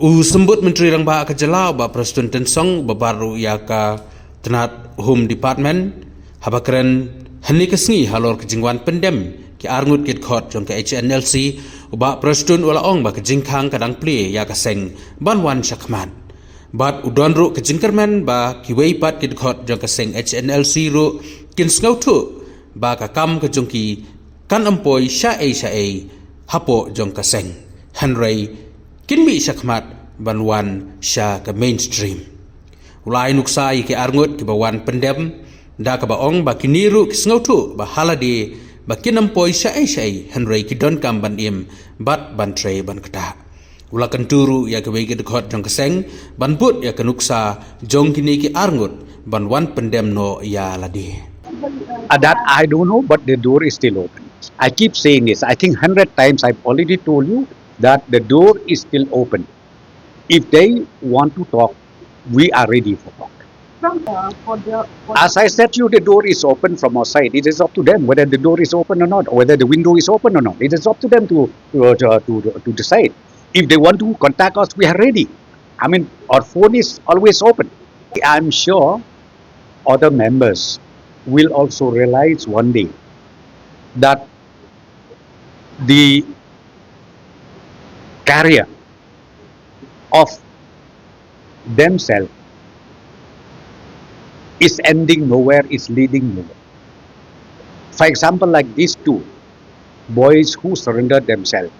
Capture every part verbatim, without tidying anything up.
U Symbud Myntri Rangbah ka jylla, Bah Prestone Tynsong, uba bat ruh ïa ka tnat Home Department, haba kren hynne ka sngi halor ka jingwan pyndem ki arngut ki dkhot jong ka H N L C, u Bah Prestone u la ong ba ka jingkhang ka dang plie ïa ka seng ban wan shakhmat. Bad u don ruh ka jingkyrmen ba kiwei pat ki dkhot jong ka seng H N L C ruh kin sngewthuh ba ka kam ka jong ki kan ym poi shaei shaei hapoh jong ka seng. Hynrei kin mih shakhmat ban wan sha ka mainstream. U la ai nuksa ïa ki arngut kiba wan pyndem da kaba ong ba kine ruh ki sngewthuh ba ha lade ba kin ym poi shaei shaei, hynrei ki donkam ban im bad ban trei ban ktah. U la kyntu ruh ïa kiwei ki dkhot jong ka seng ban bud ïa ka nuksa jong kine ki arngut ban wan pyndem noh ïa lade. Uh, that I don't know, but the door is still open. I keep saying this. I think hundred times I've already told you that the door is still open. If they want to talk, we are ready for talk. From uh, for the for As I said to you, the door is open from our side. It is up to them whether the door is open or not, whether the window is open or not. It is up to them to to, to, to, to decide. If they want to contact us, we are ready. I mean, our phone is always open. I'm sure other members will also realize one day that the career of themselves is ending nowhere, is leading nowhere. For example, like these two boys who surrendered themselves,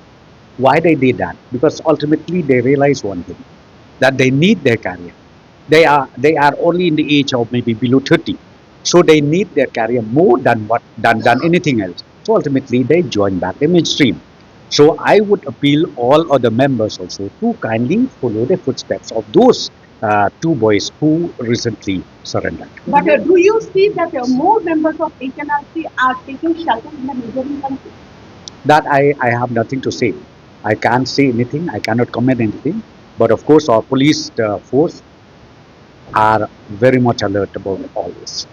why they did that? Because ultimately they realize one thing, that they need their career. They are they are only in the age of maybe below thirty, so they need their career more than what than, than anything else. So ultimately they join back the mainstream. So I would appeal all other members also to kindly follow the footsteps of those uh, two boys who recently surrendered. But uh, do you see that uh, more members of H N R C are taking shelter in the neighboring countries? That I, I have nothing to say. I can't say anything. I cannot comment anything. But of course, our police uh, force are very much alert about all this.